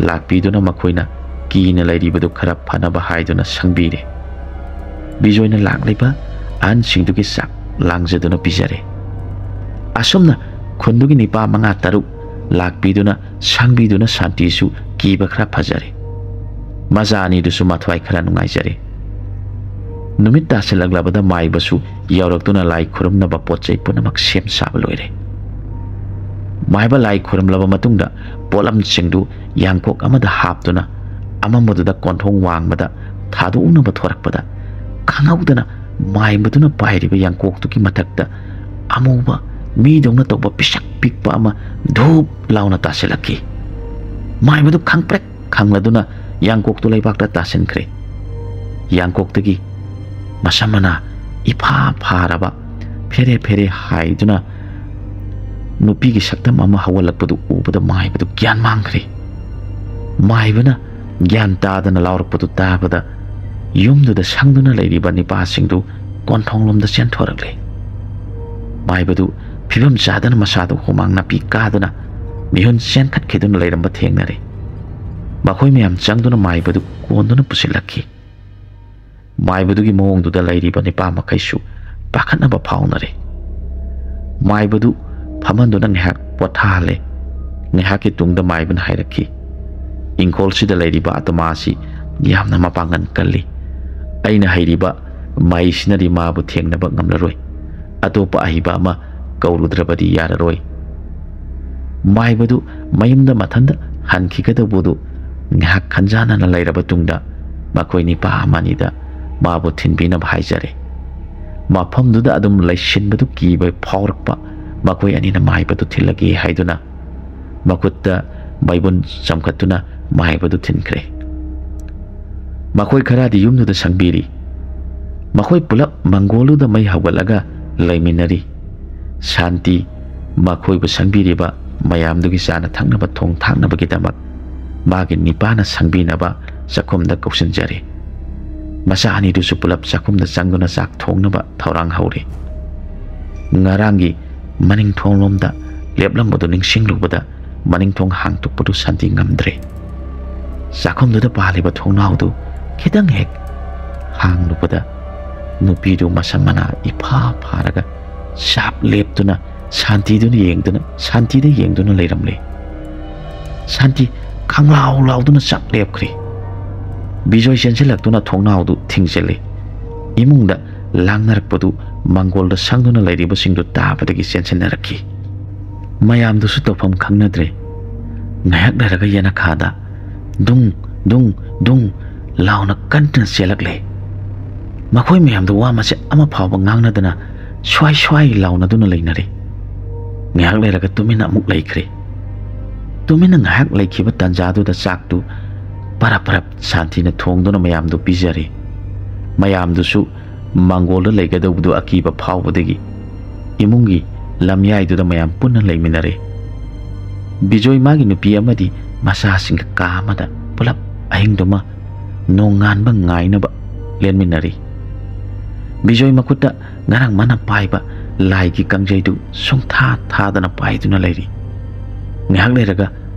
ꯂꯥꯛꯄꯤꯗꯨꯅ ꯃꯈꯣꯏꯅ ꯀꯤꯅ ꯂꯩꯔꯤꯕꯗꯨ ꯈꯔ ꯐꯅꯕ ꯍꯥꯏꯗꯨꯅ ꯁꯪꯕꯤꯔꯦ꯫ ꯕꯤꯖꯣꯏꯅ ꯂꯥꯛꯂꯤꯕ ꯑꯍꯟꯁꯤꯡꯗꯨꯒꯤ ꯆꯥꯛ ꯂꯥꯡꯖꯗꯨꯅ ꯄꯤꯖꯔꯦ꯫ ꯑꯁꯨꯝꯅ ꯈꯨꯟꯗꯨꯒꯤ ꯅꯤꯄꯥ ꯃꯉꯥ ꯇꯔꯨꯛ ꯂꯥꯛꯄꯤꯗꯨꯅ ꯁꯪꯕꯤꯗꯨꯅ ꯁꯥꯟꯇꯤꯁꯨ ꯀꯤꯕ ꯈꯔ ꯐꯖꯔꯦ꯫ ꯃꯆꯥ ꯑꯅꯤꯗꯨꯁꯨ ꯃꯊ꯭ꯋꯥꯏ ꯈꯔ ꯅꯨꯡꯉꯥꯏꯖꯔꯦ꯫ ꯅꯨꯃꯤꯠ ꯇꯥꯁꯤꯜꯂꯛꯂꯕꯗ ꯃꯥꯏꯕꯁꯨ ꯌꯧꯔꯛꯇꯨꯅ ꯂꯥꯏ ꯈꯨꯔꯨꯝꯅꯕ ꯄꯣꯠ ꯆꯩ ꯄꯨꯝꯅꯃꯛ ꯁꯦꯝ ꯁꯥꯕ ꯂꯣꯏꯔꯦ꯫ ꯃꯥꯏꯕ ꯂꯥꯏ ꯈꯨꯔꯨꯝꯂꯕ ꯃꯇꯨꯡꯗ ꯄꯣꯠꯂꯝꯁꯤꯡꯗꯨ ꯌꯥꯡꯀꯣꯛ ꯑꯃꯗ ꯍꯥꯞꯇꯨꯅ ꯑꯃꯝꯕꯗꯨꯗ ꯀꯣꯟꯊꯣꯡ ꯋꯥꯡꯃꯗ ꯊꯥꯗꯣꯛꯅꯕ ꯊꯣꯔꯛꯄꯗ ꯈꯪꯍꯧꯗꯅ ꯃꯥꯏꯕꯗꯨꯅ ꯄꯥꯏꯔꯤꯕ ꯌꯥꯡꯀꯣꯛꯇꯨꯒꯤ ꯃꯊꯛꯇ ꯑꯃꯨꯕ ꯃꯤꯗꯧꯅ ꯇꯧꯕ ꯄꯤꯁꯛ ꯄꯤꯛꯄ ꯑꯃ ꯙꯨꯞ ꯂꯥꯎꯅ ꯇꯥꯁꯤꯜꯂꯛꯈꯤ꯫ ꯃꯥꯏꯕꯗꯨ ꯈꯪꯄ꯭ꯔꯦꯛ ꯈꯪꯂꯗꯨꯅ ꯌꯥꯡꯀꯣꯛꯇꯨ ꯂꯩꯕꯥꯛꯇ ꯇꯥꯁꯤꯟꯈ꯭ꯔꯦ꯫ ꯌꯥꯡꯀꯣꯛꯇꯒꯤ ꯃꯁꯝ ꯃꯅꯥ ꯏꯐꯥ ꯐꯥꯔꯕ, ꯐꯦꯔꯦ ꯐꯦꯔꯦ ꯍꯥꯏꯗꯨꯅ ꯅꯨꯄꯤꯒꯤ ꯁꯛꯇꯝ ꯑꯃ ꯍꯧꯒꯠꯂꯛꯄꯗꯨ ꯎꯕꯗ ꯃꯥꯏꯕꯗꯨ ꯒ꯭ꯌꯥꯟ ꯃꯥꯡꯈ꯭ꯔꯦ꯫ ꯃꯥꯏꯕꯅ ꯒ꯭ꯌꯥꯟ ꯇꯥꯗꯅ ꯂꯥꯎꯔꯛꯄꯗꯨ ꯇꯥꯕꯗ ꯌꯨꯝꯗꯨꯗ ꯁꯪꯗꯨꯅ ꯂꯩꯔꯤꯕ ꯅꯤꯄꯥꯁꯤꯡꯗꯨ ꯀꯣꯟꯊꯣꯡꯂꯣꯝꯗ ꯆꯦꯟꯊꯣꯔꯛꯂꯦ꯫ ꯃꯥꯏꯕꯗꯨ ꯐꯤꯕꯝ ꯆꯥꯗꯅ ꯃꯁꯥꯗꯨ ꯍꯨꯃꯥꯡ ꯅꯥꯄꯤ ꯀꯥꯗꯨꯅ ꯃꯤꯍꯨꯟ ꯆꯦꯟꯈꯠꯈꯤꯗꯨꯅ ꯂꯩꯔꯝꯕ ꯊꯦꯡꯅꯔꯦ꯫ ꯃꯈꯣꯏ ꯃꯌꯥꯝ ꯆꯪꯗꯨꯅ ꯃꯥꯏꯕꯗꯨ ꯀꯣꯟꯗꯨꯅ ꯄꯨꯁꯤꯜꯂꯛꯈꯤ꯫ ꯃꯥꯏꯕꯗꯨꯒꯤ ꯃꯑꯣꯡꯗꯨꯗ ꯂꯩꯔꯤꯕ ꯅꯤꯄꯥ ꯃꯈꯩꯁꯨ ꯄꯥꯈꯠꯅꯕ ꯐꯥꯎꯅꯔꯦ꯫ ꯃꯥꯏꯕꯗꯨ ꯐꯝꯍꯟꯗꯨꯅ ꯉꯥꯏꯍꯥꯛ ꯄꯣꯊꯥꯍꯜꯂꯦ꯫ ꯉꯥꯏꯍꯥꯛꯀꯤ ꯇꯨꯡꯗ ꯃꯥꯏꯕꯅ ꯍꯥꯏꯔꯛꯈꯤ, "ꯏꯪꯈꯣꯜꯁꯤꯗ ꯂꯩꯔꯤꯕ ꯑꯇꯃꯥ ꯑꯁꯤ ꯌꯥꯝꯅ ꯃꯄꯥꯡꯒꯜ ꯀꯜꯂꯤ꯫ ꯑꯩꯅ ꯍꯩꯔꯤꯕ ꯃꯍꯩꯁꯤꯅꯗꯤ ꯃꯥꯕꯨ ꯊꯦꯡꯅꯕ ꯉꯝꯂꯔꯣꯏ꯫ ꯑꯇꯣꯞꯄ ꯑꯍꯩꯕ ꯑꯃ ꯀꯧꯔꯨꯗ꯭ꯔꯕꯗꯤ ꯌꯥꯔꯔꯣꯏ"꯫ ꯃꯥꯏꯕꯗꯨ ꯃꯌꯨꯝꯗ ꯃꯊꯟꯇ ꯍꯟꯈꯤꯒꯗꯧꯕꯗꯨ ꯉꯥꯏꯍꯥꯛ ꯈꯟꯖꯥꯟꯅꯅ ꯂꯩꯔꯕ ꯇꯨꯡꯗ ꯃꯈꯣꯏ ꯅꯤꯄꯥ ꯑꯃꯅꯤꯗ ꯃꯥꯕꯨ ꯊꯤꯟꯕꯤꯅꯕ ꯍꯥꯏꯖꯔꯦ꯫ ꯃꯐꯝꯗꯨꯗ ꯑꯗꯨꯝ ꯂꯩꯁꯤꯟꯕꯗꯨ ꯀꯤꯕ ꯐꯥꯎꯔꯛꯄ ꯃꯈꯣꯏ ꯑꯅꯤꯅ ꯃꯥꯏꯕꯗꯨ ꯊꯤꯜꯂꯒꯦ ꯍꯥꯏꯗꯨꯅ ꯃꯈꯨꯠꯇ ꯃꯩꯕꯨꯟ ꯆꯝꯈꯠꯇꯨꯅ ꯃꯥꯏꯕꯗꯨ ꯊꯤꯟꯈ꯭ꯔꯦ꯫ ꯃꯈꯣꯏ ꯈꯔꯗꯤ ꯌꯨꯝꯗꯨꯗ ꯁꯪꯕꯤꯔꯤ꯫ ꯃꯈꯣꯏ ꯄꯨꯂꯞ ꯃꯪꯒꯣꯜꯗꯨꯗ ꯃꯩ ꯍꯧꯒꯠꯂꯒ ꯂꯩꯃꯤꯟꯅꯔꯤ꯫ ꯁꯥꯟꯇꯤ ꯃꯈꯣꯏꯕꯨ ꯁꯪꯕꯤꯔꯤꯕ ꯃꯌꯥꯝꯗꯨꯒꯤ ꯆꯥꯅ ꯊꯛꯅꯕ ꯊꯣꯡ ꯊꯥꯛꯅꯕꯒꯤꯗꯃꯛ ꯃꯥꯒꯤ ꯅꯤꯄꯥꯅ ꯁꯪꯕꯤꯅꯕ ꯆꯥꯛꯈꯨꯝꯗ ꯀꯧꯁꯤꯟꯖꯔꯦ꯫ ꯃꯆꯥ ꯑꯅꯤꯗꯨꯁꯨ ꯄꯨꯂꯞ ꯆꯥꯛꯈꯨꯝꯗ ꯆꯪꯗꯨꯅ ꯆꯥꯛ ꯊꯣꯡꯅꯕ ꯊꯧꯔꯥꯡ ꯍꯧꯔꯦ꯫ ꯉꯔꯥꯡꯒꯤ ꯃꯅꯤꯡ ꯊꯣꯡꯂꯣꯝꯗ ꯂꯦꯞꯂꯝꯕꯗꯨ ꯅꯤꯡꯁꯤꯡꯂꯨꯕꯗ ꯃꯅꯤꯡ ꯊꯣꯡ ꯍꯥꯡꯇꯣꯛꯄꯗꯨ ꯁꯥꯟꯇꯤ ꯉꯝꯗ꯭ꯔꯦ꯫ ꯆꯥꯛꯈꯨꯝꯗꯨꯗ ꯄꯥꯜꯂꯤꯕ ꯊꯣꯡꯅꯥꯎꯗꯨ ꯈꯤꯇꯪ ꯍꯦꯛ ꯍꯥꯡꯂꯨꯕꯗ ꯅꯨꯄꯤꯗꯨ ꯃꯁꯝ ꯃꯅꯥ ꯏꯐꯥ ꯐꯥꯔꯒ ꯆꯞ ꯂꯦꯞꯇꯨꯅ ꯁꯥꯟꯇꯤꯗꯨꯅ ꯌꯦꯡꯗꯨꯅ, ꯁꯥꯟꯇꯤꯗ ꯌꯦꯡꯗꯨꯅ ꯂꯩꯔꯝꯂꯦ꯫ ꯁꯥꯟꯇꯤ ꯈꯪꯂꯥꯎ ꯂꯥꯎꯗꯨꯅ ꯆꯞ ꯂꯦꯞꯈ꯭ꯔꯦ꯫ ꯕꯤꯖꯣꯏ ꯆꯦꯟꯁꯤꯜꯂꯛꯇꯨꯅ ꯊꯣꯡꯅꯥꯎꯗꯨ ꯊꯤꯡꯖꯤꯜꯂꯦ꯫ ꯏꯃꯨꯡꯗ ꯂꯥꯡꯅꯔꯛꯄꯗꯨ ꯃꯪꯒꯣꯜꯗ ꯁꯪꯗꯨꯅ ꯂꯩꯔꯤꯕꯁꯤꯡꯗꯨ ꯇꯥꯕꯗꯒꯤ ꯆꯦꯟꯁꯤꯟꯅꯔꯛꯈꯤ꯫ ꯃꯌꯥꯝꯗꯨꯁꯨ ꯇꯧꯐꯝ ꯈꯪꯅꯗ꯭ꯔꯦ꯫ ꯉꯥꯏꯍꯥꯛ ꯂꯩꯔꯒ ꯌꯦꯅꯈꯥꯗ ꯗꯨꯡ ꯗꯨꯡ ꯗꯨꯡ ꯂꯥꯎꯅ ꯀꯟꯅ ꯆꯦꯜꯂꯛꯂꯦ꯫ ꯃꯈꯣꯏ ꯃꯌꯥꯝꯗꯨ ꯋꯥ ꯃꯆꯦꯠ ꯑꯃ ꯐꯥꯎꯕ ꯉꯥꯡꯅꯗꯅ ꯁ꯭ꯋꯥꯏ ꯁ꯭ꯋꯥꯏ ꯂꯥꯎꯅꯗꯨꯅ ꯂꯩꯅꯔꯦ꯫ ꯉꯥꯏꯍꯥꯛ ꯂꯩꯔꯒ ꯇꯨꯃꯤꯟꯅ ꯑꯃꯨꯛ ꯂꯩꯈ꯭ꯔꯦ꯫ ꯇꯨꯃꯤꯟꯅ ꯉꯥꯏꯍꯥꯛ ꯂꯩꯈꯤꯕ ꯇꯥꯟꯖꯥꯗꯨꯗ ꯆꯥꯛꯇꯨ ꯄꯔꯞ ꯄꯔꯞ ꯁꯥꯟꯇꯤꯅ ꯊꯣꯡꯗꯨꯅ ꯃꯌꯥꯝꯗꯨ ꯄꯤꯖꯔꯦ꯫ ꯃꯌꯥꯝꯗꯨꯁꯨ ꯃꯥꯡꯒꯣꯜꯗ ꯂꯩꯒꯗꯧꯕꯗꯨ ꯑꯀꯤꯕ ꯐꯥꯎꯕꯗꯒꯤ ꯏꯃꯨꯡꯒꯤ ꯂꯝꯌꯥꯏꯗꯨꯗ ꯃꯌꯥꯝ ꯄꯨꯟꯅ ꯂꯩꯃꯤꯟꯅꯔꯦ꯫ ꯕꯤꯖꯣꯏ ꯃꯥꯒꯤ ꯅꯨꯄꯤ ꯑꯃꯗꯤ ꯃꯆꯥꯁꯤꯡꯒ ꯀꯥ ꯑꯃꯗ ꯄꯨꯂꯞ ꯑꯍꯤꯡꯗꯨꯃ ꯅꯣꯡꯉꯥꯟꯕ ꯉꯥꯏꯅꯕ ꯂꯦꯟꯃꯤꯟꯅꯔꯤ꯫ ꯕꯤꯖꯣꯏ ꯃꯈꯨꯠꯇ ꯉꯔꯥꯡ ꯃꯥꯅ ꯄꯥꯏꯕ ꯂꯥꯏꯒꯤ ꯀꯥꯡꯖꯩꯗꯨ ꯁꯨꯡꯊꯥ ꯊꯥꯗꯅ ꯄꯥꯏꯗꯨꯅ ꯂꯩꯔꯤ꯫ ꯉꯥꯏꯍꯥꯛ ꯂꯩꯔꯒ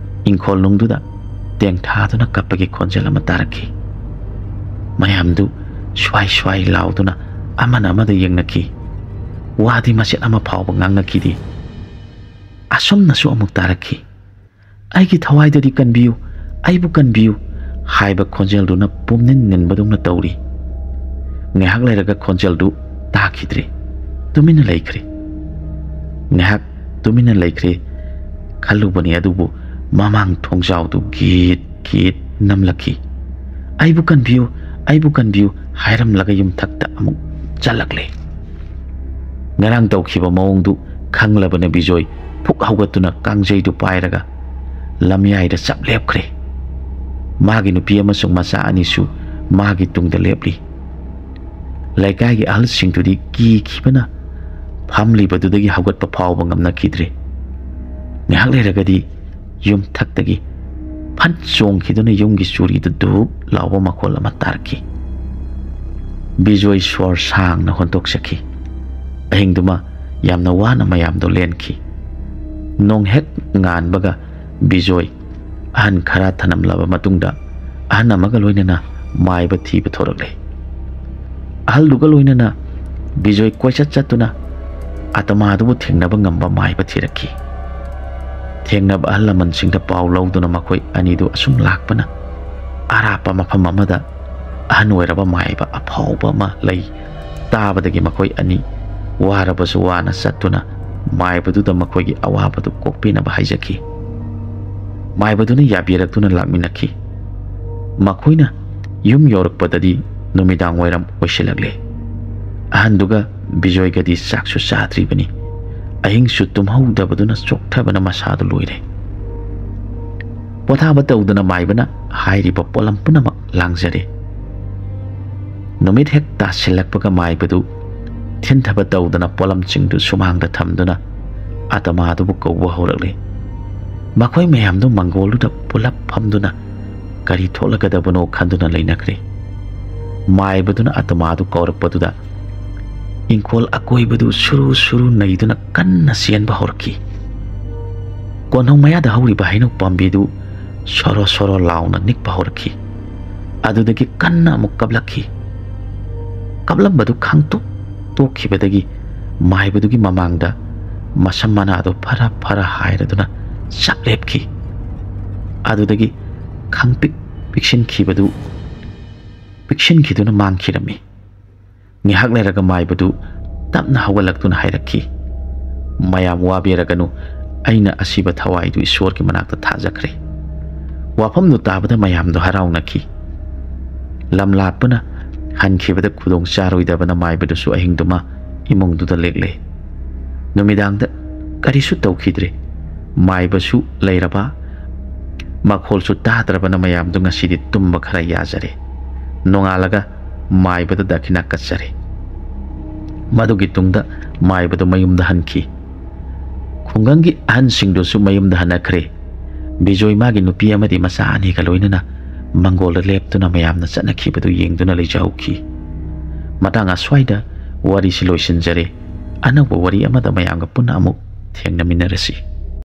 ꯏꯪꯈꯣꯜꯅꯨꯡꯗꯨꯗ ꯇꯦꯡꯊꯥꯗꯨꯅ ꯀꯞꯄꯒꯤ ꯈꯣꯟꯖꯦꯜ ꯑꯃ ꯇꯥꯔꯛꯈꯤ꯫ ꯃꯌꯥꯝꯗꯨ ꯁ꯭ꯋꯥꯏ ꯁ꯭ꯋꯥꯏ ꯂꯥꯎꯗꯨꯅ ꯑꯃꯅ ꯑꯃꯗ ꯌꯦꯡꯅꯈꯤ꯫ ꯋꯥꯗꯤ ꯃꯆꯦꯠ ꯑꯃ ꯐꯥꯎꯕ ꯉꯥꯡꯅꯈꯤꯗꯦ꯫ ꯑꯁꯨꯝꯅꯁꯨ ꯑꯃꯨꯛ ꯇꯥꯔꯛꯈꯤ, "ꯑꯩꯒꯤ ꯊꯋꯥꯏꯗꯗꯤ ꯀꯟꯕꯤꯌꯨ, ꯑꯩꯕꯨ ꯀꯟꯕꯤꯌꯨ" ꯍꯥꯏꯕ ꯈꯣꯟꯖꯦꯜꯗꯨꯅ ꯄꯨꯝꯅꯤꯟ ꯅꯤꯟꯕꯗꯧꯅ ꯇꯧꯔꯤ꯫ ꯉꯥꯏꯍꯥꯛ ꯂꯩꯔꯒ ꯈꯣꯟꯖꯦꯜꯗꯨ ꯇꯥꯈꯤꯗ꯭ꯔꯦ꯫ ꯇꯨꯃꯤꯟꯅ ꯂꯩꯈ꯭ꯔꯦ꯫ ꯉꯥꯏꯍꯥꯛ ꯇꯨꯃꯤꯟꯅ ꯂꯩꯈ꯭ꯔꯦ ꯈꯜꯂꯨꯕꯅꯤ, ꯑꯗꯨꯕꯨ ꯃꯃꯥꯡ ꯊꯣꯡꯖꯥꯎꯗꯨ ꯒꯤꯠ ꯒꯤꯠ ꯅꯝꯂꯛꯈꯤ꯫ "ꯑꯩꯕꯨ ꯀꯟꯕꯤꯌꯨ, ꯑꯩꯕꯨ ꯀꯟꯕꯤꯌꯨ" ꯍꯥꯏꯔꯝꯂꯒ ꯌꯨꯝꯊꯛꯇ ꯑꯃꯨꯛ ꯆꯠꯂꯛꯂꯦ꯫ ꯉꯔꯥꯡ ꯇꯧꯈꯤꯕ ꯃꯑꯣꯡꯗꯨ ꯈꯪꯂꯕꯅ ꯕꯤꯖꯣꯏ ꯐꯨꯛ ꯍꯧꯒꯠꯇꯨꯅ ꯀꯥꯡꯖꯩꯗꯨ ꯄꯥꯏꯔꯒ ꯂꯝꯌꯥꯏꯗ ꯆꯞ ꯂꯦꯞꯈ꯭ꯔꯦ꯫ ꯃꯥꯒꯤ ꯅꯨꯄꯤ ꯑꯃꯁꯨꯡ ꯃꯆꯥ ꯑꯅꯤꯁꯨ ꯃꯥꯒꯤ ꯇꯨꯡꯗ ꯂꯦꯞꯂꯤ꯫ ꯂꯩꯀꯥꯏꯒꯤ ꯑꯍꯜꯁꯤꯡꯗꯨꯗꯤ ꯀꯤꯈꯤꯕꯅ ꯐꯝꯂꯤꯕꯗꯨꯗꯒꯤ ꯍꯧꯒꯠꯄ ꯐꯥꯎꯕ ꯉꯝꯅꯈꯤꯗ꯭ꯔꯦ꯫ ꯉꯥꯏꯍꯥꯛ ꯂꯩꯔꯒꯗꯤ ꯌꯨꯝꯊꯛꯇꯒꯤ ꯐꯟ ꯆꯣꯡꯈꯤꯗꯨꯅ ꯌꯨꯝꯒꯤ ꯆꯨꯔꯤꯗ ꯙꯨꯞ ꯂꯥꯎꯕ ꯃꯈꯣꯜ ꯑꯃ ꯇꯥꯔꯛꯈꯤ꯫ ꯕꯤꯖꯣꯏ ꯁꯣꯔ ꯁꯥꯡꯅ ꯍꯣꯟꯗꯣꯛꯆꯈꯤ꯫ ꯑꯍꯤꯡꯗꯨꯃ ꯌꯥꯝꯅ ꯋꯥꯅ ꯃꯌꯥꯝꯗꯣ ꯂꯦꯟꯈꯤ꯫ ꯅꯣꯡ ꯍꯦꯛ ꯉꯥꯟꯕꯒ ꯕꯤꯖꯣꯏ ꯑꯍꯟ ꯈꯔ ꯊꯅꯝꯂꯕ ꯃꯇꯨꯡꯗ ꯑꯍꯟ ꯑꯃꯒ ꯂꯣꯏꯅꯅ ꯃꯥꯏꯕ ꯊꯤꯕ ꯊꯣꯔꯛꯂꯦ꯫ ꯑꯍꯜꯗꯨꯒ ꯂꯣꯏꯅꯅ ꯕꯤꯖꯣꯏ ꯀꯣꯏꯆꯠ ꯆꯠꯇꯨꯅ ꯑꯇꯃꯥꯗꯨꯕꯨ ꯊꯦꯡꯅꯕ ꯉꯝꯕ ꯃꯥꯏꯕ ꯊꯤꯔꯛꯈꯤ꯫ ꯊꯦꯡꯅꯕ ꯑꯍꯜ ꯂꯃꯟꯁꯤꯡꯗ ꯄꯥꯎ ꯂꯧꯗꯨꯅ ꯃꯈꯣꯏ ꯑꯅꯤꯗꯨ ꯑꯁꯨꯝ ꯂꯥꯛꯄꯅ ꯑꯔꯥꯞꯄ ꯃꯐꯝ ꯑꯃꯗ ꯑꯍꯟ ꯑꯣꯏꯔꯕ ꯃꯥꯏꯕ ꯑꯐꯥꯎꯕ ꯑꯃ ꯂꯩ ꯇꯥꯕꯗꯒꯤ ꯃꯈꯣꯏ ꯑꯅꯤ ꯋꯥꯔꯕꯁꯨ ꯋꯥꯅ ꯆꯠꯇꯨꯅ ꯃꯥꯏꯕꯗꯨꯗ ꯃꯈꯣꯏꯒꯤ ꯑꯋꯥꯕꯗꯨ ꯀꯣꯛꯄꯤꯅꯕ ꯍꯥꯏꯖꯈꯤ꯫ ꯃꯥꯏꯕꯗꯨꯅ ꯌꯥꯕꯤꯔꯛꯇꯨꯅ ꯂꯥꯛꯃꯤꯟꯅꯈꯤ꯫ ꯃꯈꯣꯏꯅ ꯌꯨꯝ ꯌꯧꯔꯛꯄꯗꯗꯤ ꯅꯨꯃꯤꯗꯥꯡ ꯋꯥꯏꯔꯝ ꯑꯣꯏꯁꯤꯜꯂꯛꯂꯦ꯫ ꯑꯍꯟꯗꯨꯒ ꯕꯤꯖꯣꯏꯒꯗꯤ ꯆꯥꯛꯁꯨ ꯆꯥꯗ꯭ꯔꯤꯕꯅꯤ꯫ ꯑꯍꯤꯡꯁꯨ ꯇꯨꯝꯍꯧꯗꯕꯗꯨꯅ ꯆꯣꯛꯊꯕꯅ ꯃꯁꯥꯗꯨ ꯂꯣꯏꯔꯦ꯫ ꯄꯣꯊꯥꯕ ꯇꯧꯗꯅ ꯃꯥꯏꯕꯅ ꯍꯥꯏꯔꯤꯕ ꯄꯣꯠꯂꯝ ꯄꯨꯝꯅꯃꯛ ꯂꯥꯡꯖꯔꯦ꯫ ꯅꯨꯃꯤꯠ ꯍꯦꯛ ꯇꯥꯁꯤꯜꯂꯛꯄꯒ ꯃꯥꯏꯕꯗꯨ ꯊꯤꯟꯊꯕ ꯇꯧꯗꯅ ꯄꯣꯠꯂꯝꯁꯤꯡꯗꯨ ꯁꯨꯃꯥꯡꯗ ꯊꯝꯗꯨꯅ ꯑꯇꯃꯥꯗꯨꯕꯨ ꯀꯧꯕ ꯍꯧꯔꯛꯂꯦ꯫ ꯃꯈꯣꯏ ꯃꯌꯥꯝꯗꯨ ꯃꯪꯒꯣꯜꯗꯨꯗ ꯄꯨꯂꯞ ꯐꯝꯗꯨꯅ ꯀꯔꯤ ꯊꯣꯛꯂꯒꯗꯕꯅꯣ ꯈꯟꯗꯨꯅ ꯂꯩꯅꯈ꯭ꯔꯦ꯫ ꯃꯥꯏꯕꯗꯨꯅ ꯑꯇꯃꯥꯗꯨ ꯀꯧꯔꯛꯄꯗꯨꯗ ꯏꯪꯈꯣꯜ ꯑꯀꯣꯏꯕꯗꯨ ꯁꯨꯔꯨ ꯁꯨꯔꯨ ꯅꯩꯗꯨꯅ ꯀꯟꯅ ꯆꯦꯟꯕ ꯍꯧꯔꯛꯈꯤ꯫ ꯀꯣꯟꯊꯣꯡ ꯃꯌꯥꯗ ꯍꯧꯔꯤꯕ ꯍꯩꯅꯧ ꯄꯥꯝꯕꯤꯗꯨ ꯁꯣꯔꯣ ꯁꯣꯔꯣ ꯂꯥꯎꯅ ꯅꯤꯛꯄ ꯍꯧꯔꯛꯈꯤ꯫ ꯑꯗꯨꯗꯒꯤ ꯀꯟꯅ ꯑꯃꯨꯛ ꯀꯞꯂꯛꯈꯤ꯫ ꯀꯞꯂꯝꯕꯗꯨ ꯈꯥꯡꯇꯣꯛ ꯇꯣꯛꯈꯤꯕꯗꯒꯤ ꯃꯥꯏꯕꯗꯨꯒꯤ ꯃꯃꯥꯡꯗ ꯃꯁꯝ ꯃꯅꯥꯗꯨ ꯐꯔ ꯐꯔ ꯍꯥꯏꯔꯗꯨꯅ ꯆꯞ ꯂꯦꯞꯈꯤ꯫ ꯑꯗꯨꯗꯒꯤ ꯈꯪꯄꯤꯛ ꯄꯤꯛꯁꯤꯟꯈꯤꯕꯗꯨ ꯄꯤꯛꯁꯤꯟꯈꯤꯗꯨꯅ ꯃꯥꯡꯈꯤꯔꯝꯃꯤ꯫ ꯉꯥꯏꯍꯥꯛ ꯂꯩꯔꯒ ꯃꯥꯏꯕꯗꯨ ꯇꯞꯅ ꯍꯧꯒꯠꯂꯛꯇꯨꯅ ꯍꯥꯏꯔꯛꯈꯤ, "ꯃꯌꯥꯝ ꯋꯥꯕꯤꯔꯒꯅꯨ, ꯑꯩꯅ ꯑꯁꯤꯕ ꯊꯋꯥꯏꯗꯨ ꯏꯁꯣꯔꯒꯤ ꯃꯅꯥꯛꯇ ꯊꯥꯖꯈ꯭ꯔꯦ꯫" ꯋꯥꯐꯝꯗꯨ ꯇꯥꯕꯗ ꯃꯌꯥꯝꯗꯨ ꯍꯔꯥꯎꯅꯈꯤ꯫ ꯂꯝ ꯂꯥꯞꯄꯅ ꯍꯟꯈꯤꯕꯗ ꯈꯨꯗꯣꯡ ꯆꯥꯔꯣꯏꯗꯕꯅ ꯃꯥꯏꯕꯗꯨꯁꯨ ꯑꯍꯤꯡꯗꯨꯃ ꯏꯃꯨꯡꯗꯨꯗ ꯂꯦꯛꯂꯦ꯫ ꯅꯨꯃꯤꯗꯥꯡꯗ ꯀꯔꯤꯁꯨ ꯇꯧꯈꯤꯗ꯭ꯔꯦ꯫ ꯃꯥꯏꯕꯁꯨ ꯂꯩꯔꯕ ꯃꯈꯣꯜꯁꯨ ꯇꯥꯗ꯭ꯔꯕꯅ ꯃꯌꯥꯝꯗꯨ ꯉꯁꯤꯗꯤ ꯇꯨꯝꯕ ꯈꯔ ꯌꯥꯖꯔꯦ꯫ ꯅꯣꯡꯉꯥꯜꯂꯒ ꯃꯥꯏꯕꯗ ꯗꯈꯤꯅꯥ ꯀꯠꯆꯔꯦ꯫ ꯃꯗꯨꯒꯤ ꯇꯨꯡꯗ ꯃꯥꯏꯕꯗꯨ ꯃꯌꯨꯝꯗ ꯍꯟꯈꯤ꯫ ꯈꯨꯡꯒꯪꯒꯤ ꯑꯍꯟꯁꯤꯡꯗꯨꯁꯨ ꯃꯌꯨꯝꯗ ꯍꯟꯅꯈ꯭ꯔꯦ꯫ ꯕꯤꯖꯣꯏ ꯃꯥꯒꯤ ꯅꯨꯄꯤ ꯑꯃꯗꯤ ꯃꯆꯥ ꯑꯅꯤꯒ ꯂꯣꯏꯅꯅ ꯃꯪꯒꯣꯜꯗ ꯂꯦꯞꯇꯨꯅ ꯃꯌꯥꯝꯅ ꯆꯠꯅꯈꯤꯕꯗꯨ ꯌꯦꯡꯗꯨꯅ ꯂꯩꯖꯍꯧꯈꯤ꯫ ꯃꯇꯥꯡ ꯑꯁ꯭ꯋꯥꯏꯗ ꯋꯥꯔꯤꯁꯤ ꯂꯣꯏꯁꯤꯟꯖꯔꯦ꯫ ꯑꯅꯧꯕ ꯋꯥꯔꯤ ꯑꯃꯗ ꯃꯌꯥꯝꯒ ꯄꯨꯟꯅ ꯑꯃꯨꯛ ꯊꯦꯡꯅꯃꯤꯟꯅꯔꯁꯤ꯫